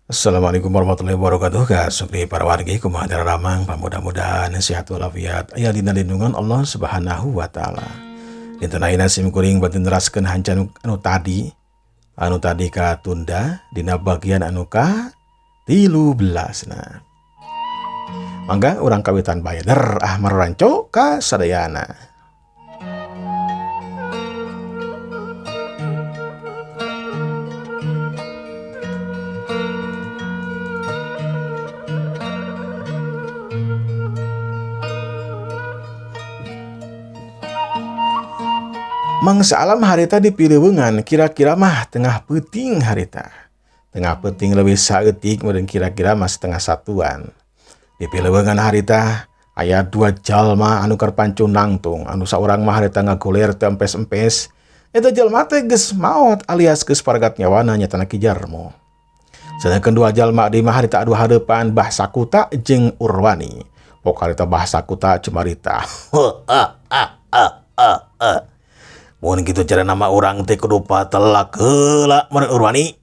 Assalamualaikum warahmatullahi wabarakatuh. Kasukri para wargi, kumaha ramang? Mudah-mudahan sehat walafiat, aya dina lindungan Allah Subhanahu wa taala. Dinten ayeuna sim kuring bade neraskeun hancan anu tadi katunda dina bagian anu ka 13. Nah, mangga urang kawitan bae der ah, maroranco ka sadayana. Mangsa alam harita di Pilewengan, kira-kira mah tengah peuting harita. Tengah peuting lebih saeutik meureun, kira-kira mah setengah satuan. Di Pilewengan harita aya dua jalma anu keur pancung nangtung, anu saurang mah harita ngagoler teu empes-empes. Eta jalma teh geus maot alias geus paragat nyawana, nyatana Ki Jarmo. Sedangkan dua jalma di mah harita adu hareupan Bah Sakuta jeung Urwani. Pok harita Bah Sakuta cumarita. Mun kitu cara nama urang teh kudu patelak heula meureun, Urwani.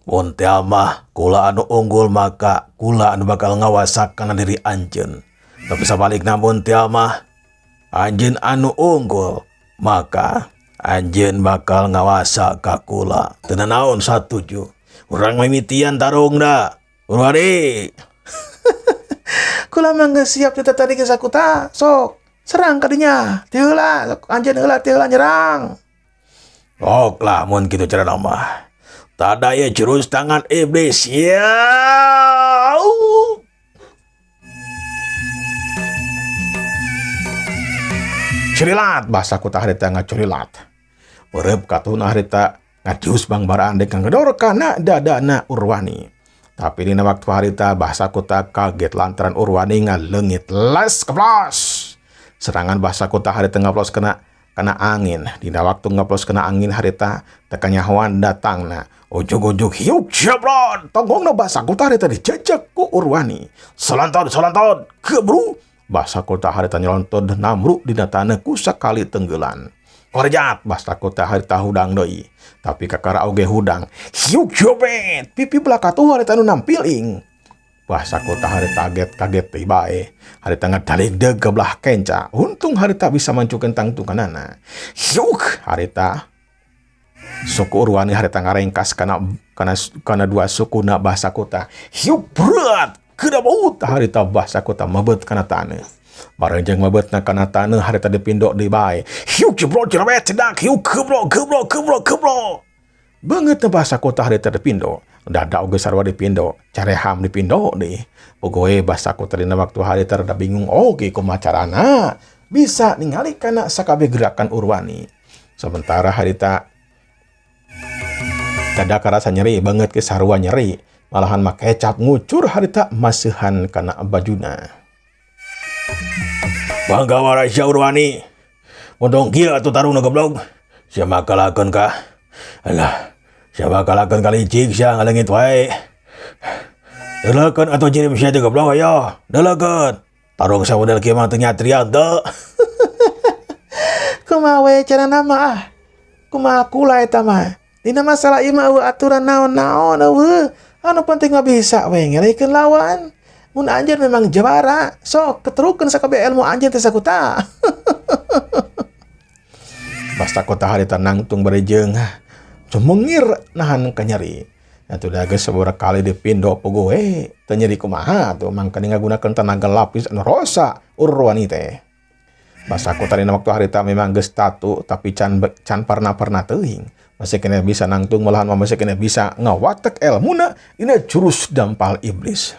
Mun teh mah kula anu unggul, maka kula anu bakal ngawasa kana diri anjeun. Tapi sabalikna, mun teh mah anjeun anu unggul, maka anjeun bakal ngawasa ka kula. Teu naon, satuju. Urang mimitian tarung da, Urwani. Kula mah geus siap teh tadi ke Sakuta. Sok serang kadinya. Ti heula, anjeun heula, ti heula nyerang. Ok lah mun kitu cara mah. Tada ya jurus tangan iblis. Ya. Curilat bahasa kuta harita ngacurilat. Merep katun harita ngadius bangbaraan dek ngedor kana dadana Urwani. Tapi dina waktu harita bahasa kuta kaget lantaran Urwani ngaleungit les keplos. Serangan bahasa kuta harita ngaplos kena kena angin. Dina waktu ngaplos kena angin harita teu kanyahoan datangna. Ujug-ujug hiuk jeblon. Tonggongna bahasa kuta harita dijejek ku Urwani. Solanton solanton kebru. Bahasa kuta harita nyelonton namruk dina taneuh ku sakali tenggelan. Korjat bahasa kuta harita hudang deui. Tapi kakara oge hudang. Hiuk jobet. Pipi belakatuh harita nu nampiling. Bahasa kota harita kaget kaget teh bae. Harita ngadaligdeg ke belah kenca. Untung harita bisa mancukeun tangtunganana. Hiuk harita suku Urwani harita ngarengkas kana kana kana dua suku na bahasa kota. Hiuk berat. Kena baut harita bahasa kota mebet kana taneuh. Bareng jeung mebetna kana taneuh harita dipindok deui bae. Hiuk jebrot jerewet cedak hiuk kebrok kebrok kebrok kebrok. Beungeut bahasa kota harita dipindo. Dada oge sarua dipindo, careham dipindo deui. Pogoe bahasa kota dina waktu harita rada bingung oge kumaha carana bisa ningali kana sakabeh gerakan Urwani. Sementara harita dada karasa nyeri banget ke sarua nyeri. Malahan mah kecap ngucur harita maseuhan kana bajuna. Bangga warai sia, Urwani. Untung kieu atuh tarungna, goblok. Sia makalakeun ka. Alah, sia makalakeun kali cik sia ngaleungit wae. Deuleukeun atuh jirim sia teh, goblok, ayo. Deuleukeun. Tarung samodel kieu mah teu nyatrian teu. Kumaha we carana mah ah. Kumaha kula eta mah. Dina masalah ieu mah euweuh aturan naon-naon euweuh. Anu penting mah bisa we ngelehkeun lawan. Mun anjeun memang jawara, sok keterukeun sakabeh ilmu anjeun teh, Sakuta. Basta kota harita nangtung bari jeung cumengir nahan kanyeri. Atuh da geus sabaraha kali dipindo puguh we teu nyeri kumaha tuh, mangkana ngagunakeun tenaga lapis anu rosa Urwani teh. Basa kota dina waktu harita memang geus tatu, tapi can can pernah-pernah teuing. Masih kena bisa nangtung, malahan mah masih kena bisa ngawatek elmuna dina jurus dampal iblis.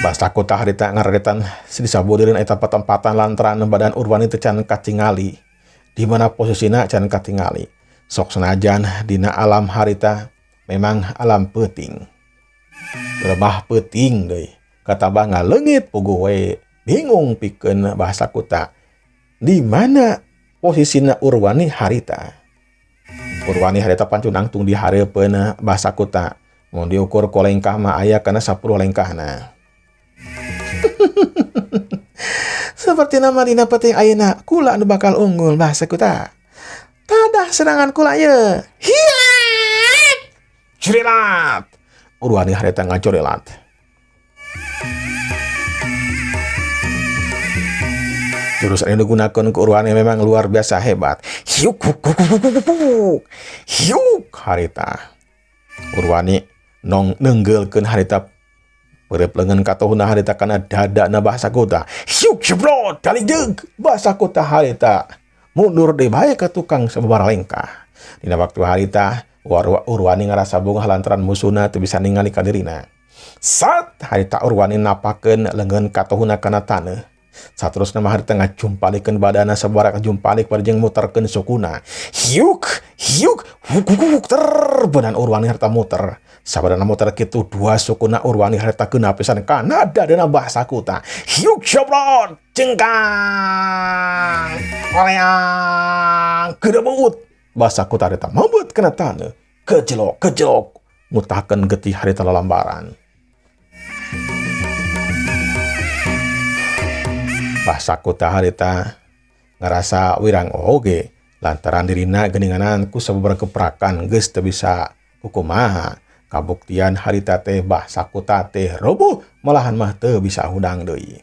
Basa kota harita ngareretan disabudeun eta patempatan lantaran badan Urwani teh can katingali. Di mana posisina can katingali. Sok senajan dina alam harita memang alam peuting. Lemah peuting deui. Katabah ngaleungit puguh we bingung pikeun bahasa kuta. Di mana posisina Urwani harita? Urwani harita pancun nangtung di hareupeun bahasa kuta. Mun diukur ku lengkah mah aya kana 10 lengkahna. Seperti nama dina peuting ayeuna kula anu bakal unggul, bahasa kuta. Tadah serangan kula ye. Hiat! Curilat. Urwani harita ngacurilat. Jurus yang digunakan ku Urwani memang luar biasa hebat. Hiuk huk huk huk huk huk. Hiuk harita. Urwani nong nenggelkeun harita perep lengan katohuna harita kana dadana Bah Sakuta. Hiuk jeblot dalideug Bah Sakuta harita. Mundur deui bae ka tukang sababaraha lengkah. Dina waktu harita Urwani ngarasa bungah lantaran musuhna teu bisa ningali ka dirina. Sat harita Urwani napakeun leungeun katohuna kana taneuh. Saterusna mah harita ngajumpalikeun badana sabaraha jumpalik bari jeung muterkeun sukuna. Hiuk hiuk huk huk huk ter beunaan Urwani harita muter. Sabadana muter kitu dua sukuna Urwani harita keuna pisan kana dadana Bah Sakuta. Hiuk jeblot cengkang koleang gedebeut. Bah Sakuta harita mabut kana taneuh. Kejelok kejelok mutahkeun getih harita lalambaran. Bah Sakuta harita ngarasa wirang oge lantaran dirina geuninganan ku sababaraha keprakan geus teu bisa kukumaha. Kabuktian harita teh Bah Sakuta teh roboh malahan mah teu bisa hudang deui.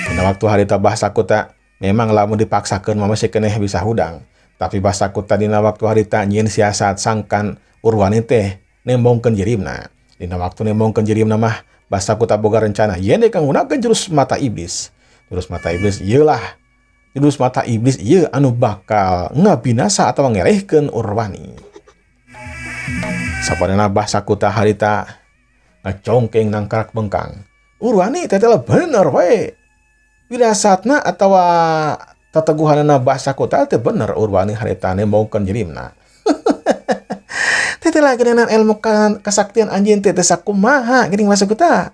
Dina waktu harita Bah Sakuta memang lamun dipaksakeun mah masih keneh bisa hudang. Tapi Bah Sakuta dina waktu harita nyieun siasat sangkan Urwani teh nembongkeun jirimna. Dina waktu nembongkeun jirimna mah Bah Sakuta boga rencana yen deui nggunakeun jurus mata iblis. Jurus mata iblis ieu lah. Jurus mata iblis ieu anu bakal ngabinasa atawa ngelehkeun Urwani. Sapadana Bah Sakuta harita ngacongkeng nangkarak bengkang. Urwani teh teh bener we. Wirasatna atawa teteguhanana Bah Sakuta teh bener Urwani harita nembongkeun jirimna. Teh teh lah geuningan ilmu kasaktian anjeun teh teh sakumaha geuning Bah Sakuta.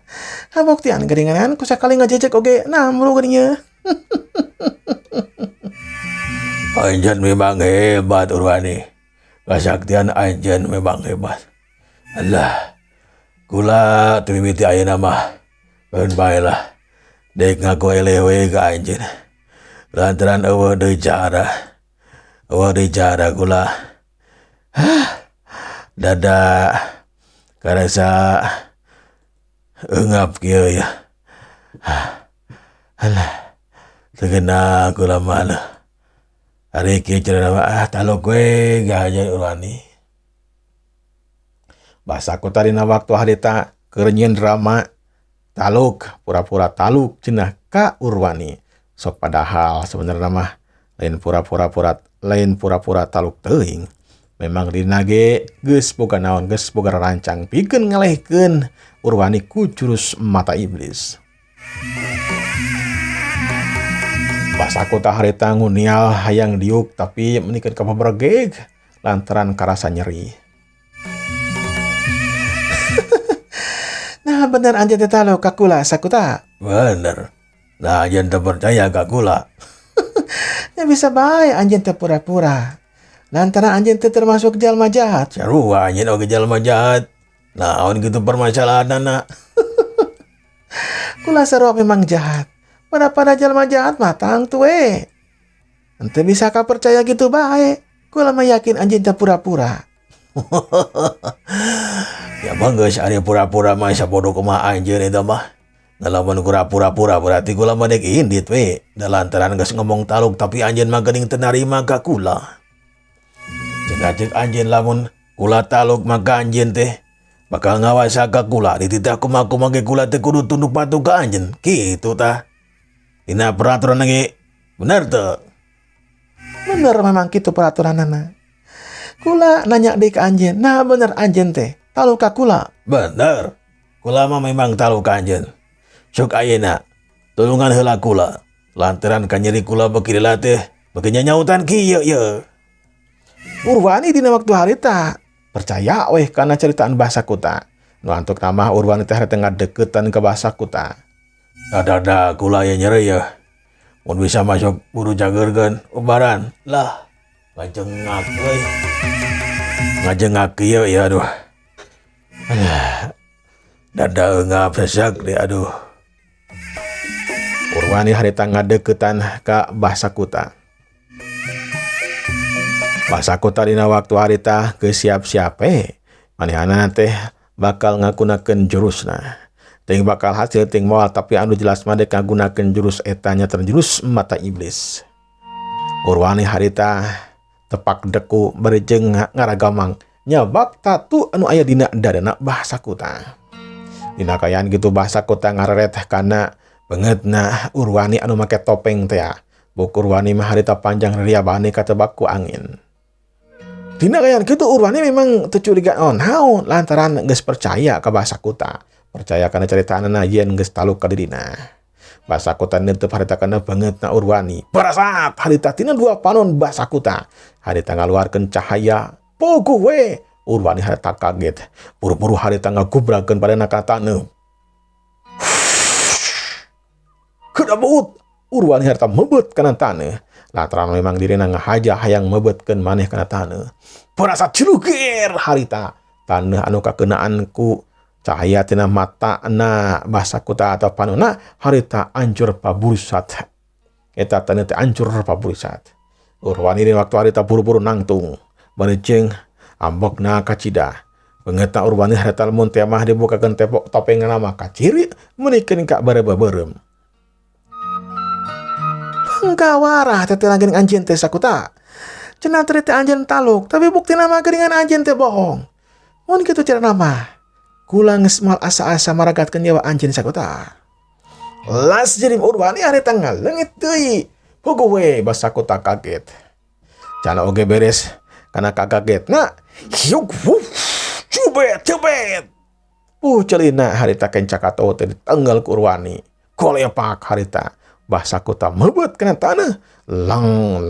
Kabuktian geuningan ku sakali ngajejek oge namru geuning nya. Anjeun memang hebat Urwani. Kasaktian anjeun memang hebat. Alah, kula teu mimiti ayeuna mah. Keun bae lah. Dek ngaku eleh we ka anjeun. Lantaran eueuh deui cara. Eueuh deui cara kula. Hah. Dada karasa eungap kieu ya. Hah. Alah. Teu geuna kula mah lah. Ari kieu cenah mah ah taluk we ka anjeun Urwani. Bah Sakuta dina waktu harita keur nyieun drama taluk, pura-pura taluk cenah ka Urwani. Sok padahal sebenarnya mah lain pura-pura pura, lain pura-pura taluk teuing. Memang dina ge geus boga naon, geus boga rancang pikeun ngalehkeun Urwani ku jurus mata iblis. Bah Sakuta harita ngunial hayang diuk tapi menikeun ka pabergeg lantaran karasa nyeri. Nah bener anjeun teh taluk ka kula Sakuta. Bener. Nah anjeun teu percaya ka kula. Ya bisa bae anjeun teh pura-pura. Lantaran anjeun teh termasuk jalma jahat. Sarua anjeun oge jalma jahat. Naon kitu permasalahanana? Kula sarua memang jahat. Pada-pada jalma jahat mah tangtu we. Ente bisa ka percaya gitu bae. Kula mah yakin anjeun teh pura-pura. Ya mah geus ari pura-pura mah sabodo kumaha anjeun eta mah. Da lamun pura-pura berarti kula mah dek indit we. Da lantaran geus ngomong taluk tapi anjeun mah geuning teu narima ka kula. Cenah ceuk anjeun lamun kula taluk maka anjeun teh bakal ngawasa ka kula dititah kumaha-kumaha ge kula teh kudu tunduk patuh ka anjeun. Kitu tah. Dina peraturan ge bener teu? Bener memang kitu peraturanana. Kula nanya deui ka anjeun, nah bener anjeun teh taluk ka kula. Bener. Kula mah memang taluk ka anjeun. Sok ayeuna tulungan heula kula. Lantaran kanyeri kula beuki dilatih, beuki nyanyautan kieu ye. Urwani dina waktu harita percaya weh kana ceritaan Bah Sakuta. Nu antuk mah Urwani teh harita ngadeukeutan ka Bah Sakuta. Dada kula ye nyeri ye. Mun bisa masuk buru jageurkeun ubaran. Lah, ngajengak euy. Ngajengak kieu ya aduh. Alah. Dada eungap sesak deh aduh. Urwani harita ngadeukeutan ka Bah Sakuta. Bah Sakuta dina waktu harita geus siap-siap we. Manehna teh bakal ngagunakeun jurusna. Teuing bakal hasil teuing moal, tapi anu jelas mah dek ngagunakeun jurus eta nya jurus mata iblis. Urwani harita tepak deku bari jeung ngaragamang nyabak tatu anu aya dina dadana Bah Sakuta. Dina kaayaan gitu Bah Sakuta ngareret kana beungeutna Urwani anu make topeng teh. Buk Urwani mah harita panjang riabane katebak ku angin. Dina kaayaan kitu Urwani memang teu curiga naon lantaran geus percaya ka Bah Sakuta. Percaya kana caritaanna yen geus taluk ka dirina. Bah Sakuta neunteup harita kana beungeutna Urwani. Barasat harita tina dua panon Bah Sakuta. Harita ngaluarkeun cahaya puguh we. Urwani harita kaget. Buru-buru harita ngagubrakeun badanna ka taneuh. Kedabut Urwani harita mebet kana taneuh. Lantaran memang dirina ngahaja hayang mebetkeun maneh kana taneuh. Barasat cilugir harita taneuh anu kakeunaan ku cahaya tina mata na Bah Sakuta atau panona harita ancur paburisat. Eta taneuh teh ancur paburisat. Urwani dina waktu harita buru-buru nangtung. Bari jeung ambekna kacida. Beungeutna Urwani harita lamun teh mah dibukakeun tepok topengna mah kaciri meunikeun ka bareubeureureum. Hengkawarah teh lagi anjeun teh Sakuta. Cenah teh anjeun taluk, tapi buktina mah geuningan anjeun teh bohong. Mun kitu carana mah kula geus moal asa-asa maragatkeun nyawa anjeun Sakuta. Las jadi Urwani harita ngaleungit deui. Puguh we Bah Sakuta kaget. Cana oge beres kana kakagetna. Hiuk wuh cubet cubet. Puh celina harita kenca katoh teh ditenggal ku Urwani. Kolepak harita. Bah Sakuta mebet kana taneuh. Lang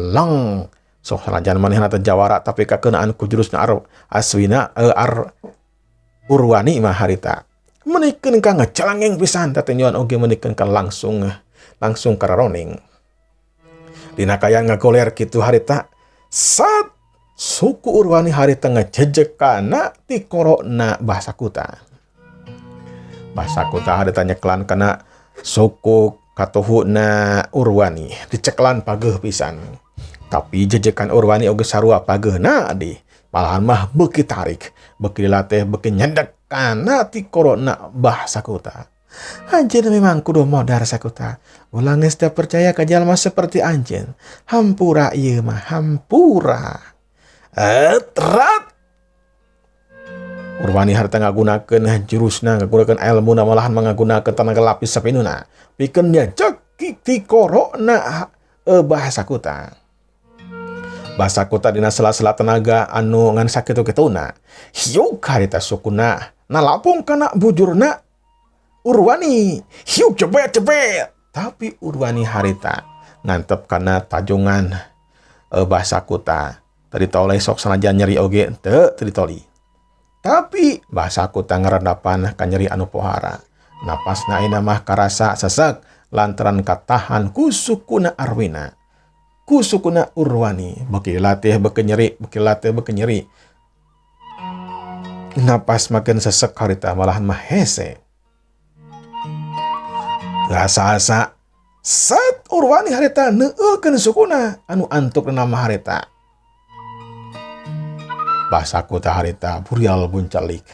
lang. Sok sanajan manehna teh jawara tapi kakeunaan ku jurusna aswina ar Urwani mah harita. Menikeun ka ngecalangeng pisan tatenyoan oge menikeun ka langsung kararoning. Dina kaayaan ngagoler kitu harita sat suku Urwani harita ngejejek kana tikorona Bah Sakuta. Bah Sakuta harita nyeklan kana suku katuhuna Urwani diceklan pageuh pisan. Tapi jejekan Urwani oge sarua pageuhna di malahan mah beuki tarik, beuki dilatih, beuki nyendek kana tikorona Bah Sakuta. Anjeun memang kudu modar Sakuta. Ulah geus teu percaya ka jalma seperti anjeun. Hampura ieu mah, hampura. Etrat. Urwani harita ngagunakeun jurusna, ngagunakeun elmuna, malahan ngagunakeun tenaga lapis sapinuna. Pikeun nyejek tikorona Bah Sakuta. Bah Sakuta dina sela-sela tenaga anu ngan sakitu-kituna. Hiuk harita sukuna nalapung kana bujurna Urwani. Hiuk cepet-cepet. Tapi Urwani harita ngantep kana tajungan Bah Sakuta. Tadi toleh sok sanajan nyeri oge teu teu ditoli. Tapi Bah Sakuta ngarandapan ka nyeri anu pohara. Napasna ayeuna mah karasa sesek lantaran katahan ku sukuna Arwina. Ku sukuna Urwani. Beuki latih beuki nyeri, beuki latih beuki nyeri. Napas makin sesek harita malahan mah hese. Asa-asa set Urwani harita neukeun sukuna anu antuk nama harita. Bah Sakuta harita burial buncalik.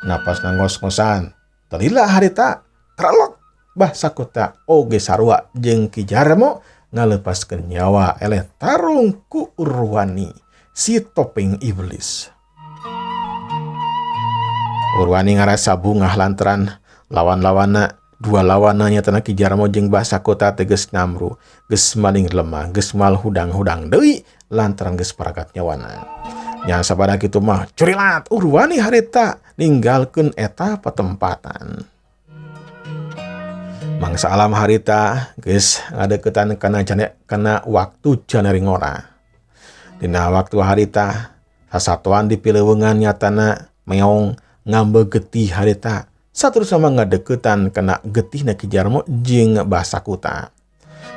Napas ngos-ngosan. Telila harita krelok. Bah Sakuta oge sarua jeung Ki Jarmo ngalepaskeun nyawa eleh tarung ku Urwani si topeng iblis. Urwani ngarasa bungah lantaran lawan-lawanna dua lawanna nyatana Ki Jarmo jeung Bah Sakuta teh geus ngamru, geus maling lemah, geus mal hudang-hudang deui lantaran geus paragat nyawana. Nya sabada kitu mah curilat Urwani harita ninggalkeun eta patempatan. Mangsa alam harita geus ngadeukeutan kana jane, kana waktu janari ngora. Dina waktu harita sasatuan di pileuweungan nyatana meong ngambe getih harita saterusna mah ngadeukeutan kana getihna Ki Jarmo jeung Bah Sakuta.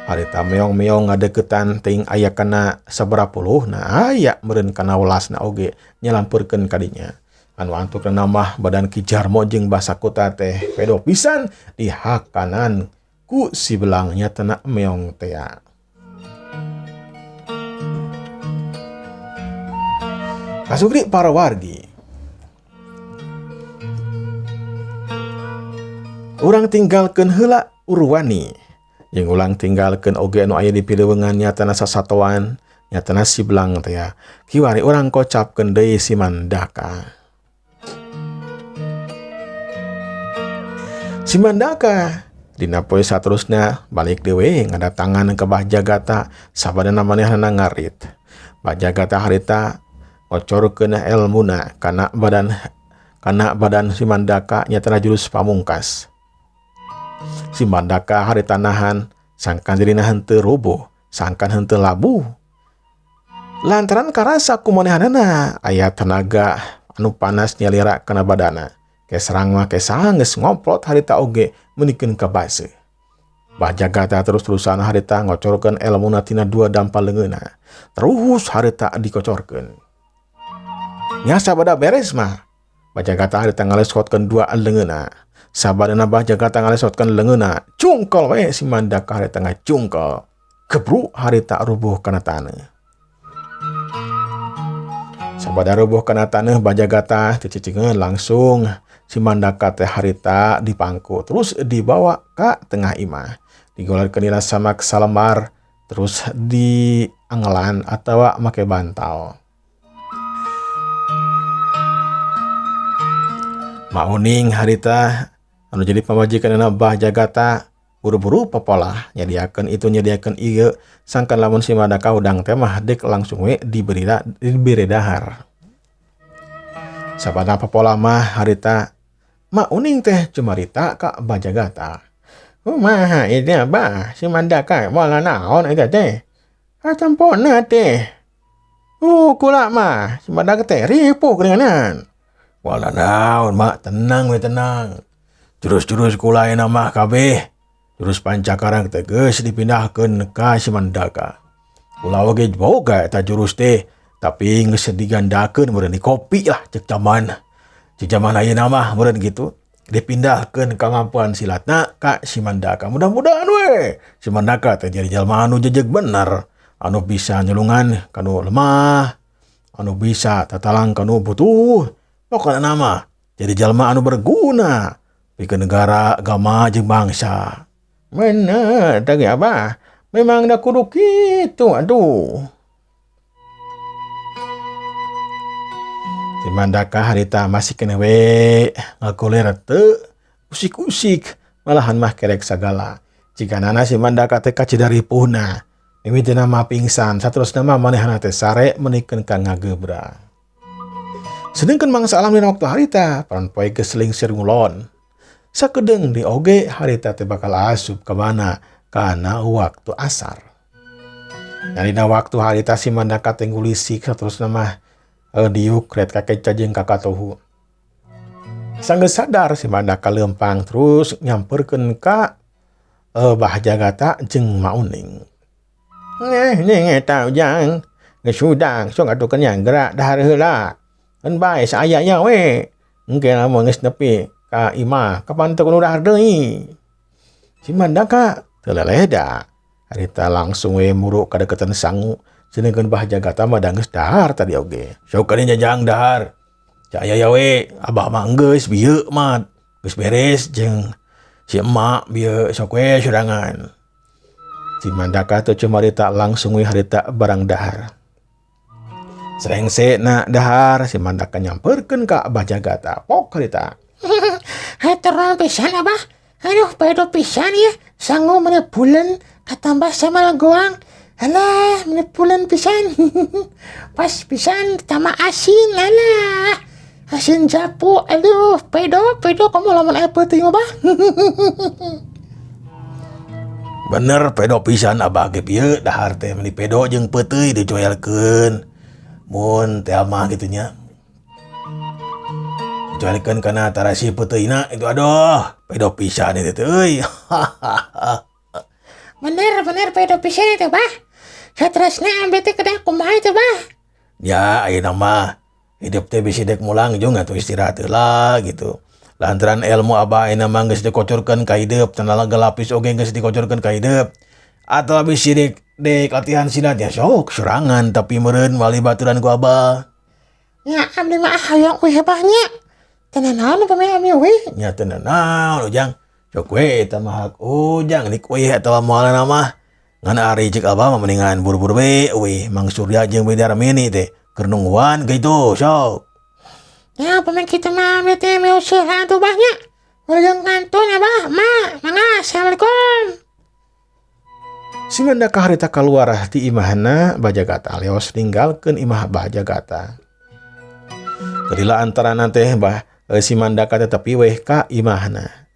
Harita meong-meong ngadeukeutan teuing aya kana sabaraha puluh na aya meureun kana welasna oge nyalampeurkeun ka dinya. Anu antukna mah badan Ki Jarmo jeung Bah Sakuta teh pedo pisan dihakanan ku si belang nyatana meong tea. Kasugri para wargi. Urang tinggalkeun heula Urwani jeung ulang tinggalkeun oge anu aya di pileuweungan nyatana sasatoan nyatana si Belang teh ya. Kiwari urang kocapkeun deui si Mandaka. Si Mandaka dina poe saterusna balik deui ngadatangan ka Bah Jagata sabadana manehna ngarit. Bah Jagata harita ngocorkeun elmuna kana badan si Mandaka nyatana jurus pamungkas. Si Mandaka harita nahan sangkan dirina henteu rubuh, sangkan henteu labuh. Lantaran karasa ku manehanana aya tenaga anu panas nyalira kana badana. Keserang mah kesang geus ngoplot harita oge meunikeun ka base. Bah Jagata terus-terusan harita ngocorkeun elmuna tina dua dampal leungeunna. Terus harita dikocorkeun. Nya sabada beres mah Bah Jagata harita ngalesotkeun dua leungeunna. Sabadana Bah Jagata ngalesotkeun leungeunna, cungkel we si Mandaka harita ngacungkel. Gebruk harita rubuh kana taneuh. Sabada rubuh kana taneuh Bah Jagata teu cicingeun langsung si Mandaka teh harita dipangku terus dibawa ka tengah imah. Digolerkeun dina samak salembar terus diangelan atawa make bantal. Mak Uning harita anu jadi pamajikanna Bah Jagata buru-buru popolah nyadiakeun itu nyadiakeun ieu sangkan lamun si Mandaka hudang teh mah dek langsung we diberi dahar. Sabada popolah mah harita Mak Uning teh cumarita ka Bah Jagata. Kumaha ieu Bah, si Mandaka moal naon eta teh? Atampona teh. Kula mah si Mandaka teh ripuh geuningan. Moal naon mak, tenang we tenang. Jurus-jurus kula ayeuna mah kabeh. Jurus pancakarang teh geus dipindahkeun ka si Mandaka. Kula oge boga eta jurus teh, tapi geus digandakeun meureun dikopi lah cek jaman. Cek jaman ayeuna mah meureun kitu. Dipindahkeun kamampuan silatna ka si Mandaka. Mudah-mudahan we si Mandaka teh jadi jalma anu jejeg bener, anu bisa nyulungan kanu lemah, anu bisa tatalang kanu butuh. Pokona mah jadi jalma anu berguna pikeun negara, agama jeung bangsa. Bener teh ge Abah, memang da kudu kitu atuh. Si Mandaka harita masih keneh we ngagoler teu usik-usik malahan mah kerek sagala. Jiganana si Mandaka teh kacida ripuhna. Mimitina mah pingsan, saterusna mah manehna teh sare meunikeun ka ngagebra. Sedengkeun mangsa alam dina waktu harita, panon poe geus lingsir ngulon. Sakedeung di oge harita teh bakal asup ka mana kana waktu asar. Nah, dina waktu harita si Mandaka teh ngulisik saterusna mah diuk ret kakeca jeung kakatohu. Sanggeus sadar si Mandaka leumpang terus nyamperkeun ka Bah Jagata jeung Mak Uning. Neh ning eta Ujang, geus hudang sok atuh keun gerak dahar heula. Keun bae saaya-aya we. Engke lamun geus nepi ka imah kapan teu kudu dahar deui. Si Mandaka teu leleda. Harita langsung we muru ka deketan sangu. Sedengkeun Bah Jagata mah da geus dahar tadi oge. Sok ka dinya Jang dahar. Saaya we, abah mah geus bieu mah geus beres jeung si emak bieu sok we sorangan. Si Mandaka teu cumarita langsung we harita barang dahar. Srengse na dahar si Mandaka nyamperkeun ka Bah Jagata. Pok harita. Hatur pisan Abah. Aduh, pedo pisan ya. Sangu meni bulan katambah sama goang. Alah, meni bulan pisan. Pas pisan tambah asin alah. Asin japu, aduh, pedo, pedo kamu lamun aya peuting Abah. Bener pedo pisan abah ge bieu dahar teh meni pedo jeung peuteuy dicoelkeun. Mun teh mah kitu nya. Dicoelkeun kana tarasi peuteuyna itu aduh, pedo pisan itu teh euy. Bener, bener pedo pisan itu, Bah. Saterusna ambil teh kedah kumaha itu, Bah? Ya, ayeuna mah hidup teh bisi dek mulang jeung atuh istirahat heula gitu. Lantaran ilmu abah ayeuna mah geus dikocorkeun ka hidup, tenaga lapis oge geus dikocorkeun ka hidup. Atau bisi dek latihan silat ya sok sorangan tapi meureun wali baturan ku abah. Ya abdi mah hayang uih Bah nya. Teu naon upami abdi uih. Nya teu naon Ujang. Cok we eta mah hak Ujang dik we atawa moal mah. Ngan ari cek abah mah mendingan buru-buru we euy Mang Surya jeung Bi Darmini teh keur nungguan kitu sok. Ya pemain kita mah bete usaha tuh banyak. Wilujeng kantun abah, mak, mangga, assalamualaikum. Si Mandaka harita kaluar ti imahna Bajagata leos ninggalkeun imah Bajagata. Kelila antara teh bah si Mandaka teh tepi weh ka imahna.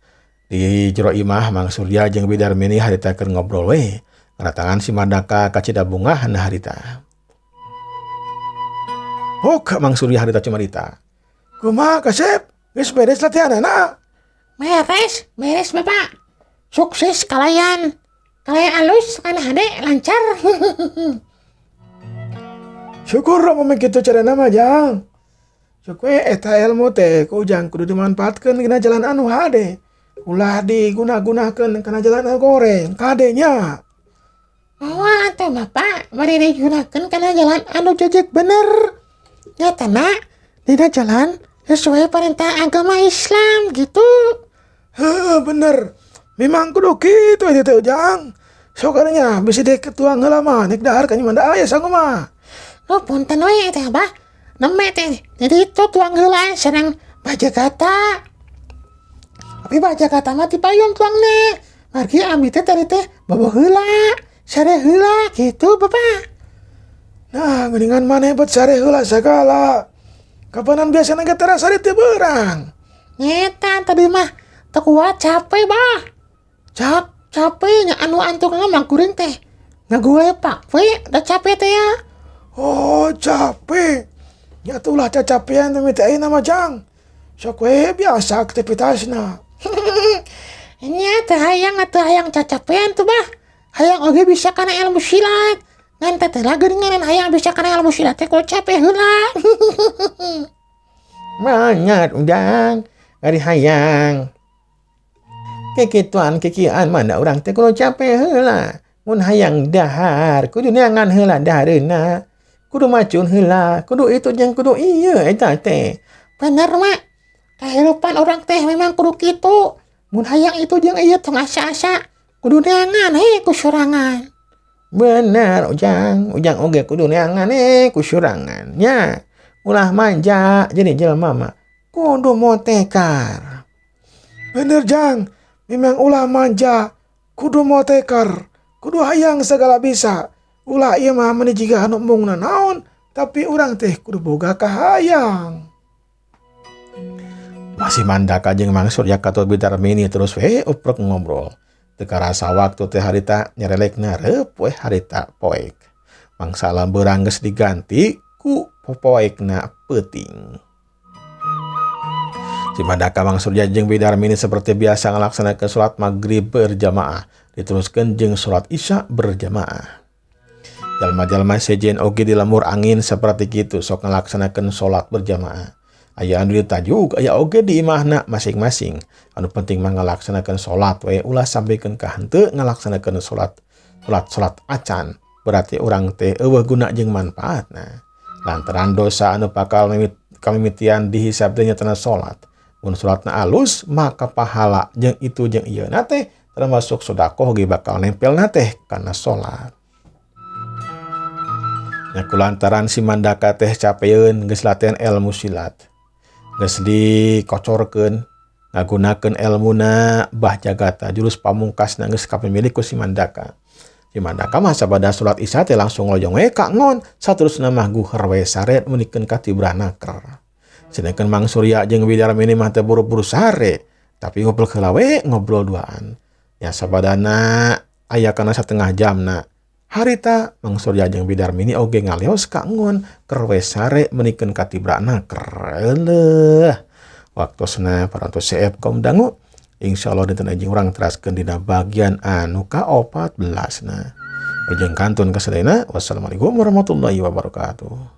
Di jero imah Mang Surya jeung Bi Darmini harita keur ngobrol weh. Ngaratangan si Mandaka kacida bungahna harita. Hok Mang Surya harita cumarita. Kumaha kasep? Geus beres latihanana? Beres, beres bapak. Sukses kalian. Kalian alus, kana hade lancar. Syukur upami kitu carana mah Jang. Sok we eta ilmu teh ku Ujang kudu dimanfaatkeun dina jalan anu hade. Ulah diguna-gunakeun kana jalan anu goreng kade nya. Moal atuh bapak bari digunakeun kana jalan anu jejeg bener. Nyatana dina jalan sesuai perintah agama Islam gitu. Heuh bener. Memang kudu kitu eta teh Ujang. Sok nya bisi dek tuang heula mah nek dahar ka nyimanda aya sangu mah. Oh punten we teh abah. Nembe teh jadi itu tuang heula sareng Bajagata. Tapi Bajagata mah ti payun tuangna. Margi abi teh tadi teh bobo heula, sare heula gitu bapak. Nah, geuningan maneh bet sare heula sagala. Kapanan biasana ge tara sare teu beurang. Nyeta tadi mah teu kuat capek bah. Capek nya anu antuk mah kuring teh. Ngague pak we da capek teh ya. Oh, capek. Nya tulah cacapean teh teh ayeuna mah Jang. Sok we biasa aktivitasna. Nya teh hayang atuh hayang cacapean tuh bah. Hayang oge bisa kana ilmu silat. Ngan teh teh geuningan hayang bisa kana ilmu silat teh kudu capek heula. Banyak Ujang ari hayang. Kekituan kikian mana urang teh kudu capek heula. Mun hayang dahar kudu neangan heula dahareuna. Kudu macun heula, kudu itu jeung kudu ieu eta teh. Bener mak. Kehidupan orang teh memang kudu kitu. Mun hayang itu jeung ieu tong asa-asa. Kudu neangan he ku sorangan. Bener Ujang, Ujang oge kudu neangan he ku sorangan nya. Ulah manja jadi jelema mah kudu motekar. Bener Jang, memang ulah manja, kudu motekar, kudu hayang segala bisa. Ulah ieu mah meuni jiga anu embungna naon, tapi urang teh kudu boga kahayang. Masih Mandaka jeung Mang Surya katut Bi Darmini terus we uprek ngobrol. Teu karasa waktu teh harita nyerelekna reup we harita poek. Mangsa lambeurang geus diganti ku popoekna peuting. Si Mandaka Mang Surya jeung Bi Darmini seperti biasa ngalaksanakeun salat maghrib berjamaah, diteruskeun jeung salat isya berjamaah. Jalma-jalma sejen oge di lembur angin seperti kitu sok ngalaksanakeun salat berjamaah. Aya anu ditajuk, aya oge di imahna masing-masing. Anu penting mah ngalaksanakeun salat we ulah sampikeun ka henteu ngalaksanakeun salat, salat-salat acan. Berarti urang teh eueuh guna jeung manfaatna. Lantaran dosa anu bakal kamimitian dihisab teh nyatana salat. Mun salatna alus maka pahala jeung itu jeung ieu na teh termasuk sedekah ge bakal nempelna teh kana salat. Nya kulantaran si Mandaka teh capeun geus latihan ilmu silat. Geus dikocorkeun ngagunakeun elmuna Bah Jagata jurus pamungkasna geus kapimilik ku si Mandaka. Si Mandaka mah sabada salat isya teh langsung lojong we ka ngon saterusna mah guher we sare meunikeun ka tibranaker. Sedangkan Mang Surya jeung Bi Darmini mah teh buru-buru sare, tapi ngobrol heula we ngobrol duaan. Nya sabadana aya kana satengah jamna. Harita Mang Surya jeung Bi Darmini oge ngalios ka ngon keur we sare meunikeun ka tibranaker. Eleuh. Waktosna parantos seep kaum dangu. Insyaallah dinten anjing urang teraskeun dina bagian anu ka-14 na. Perjeng kantun kasadayana. Wassalamualaikum warahmatullahi wabarakatuh.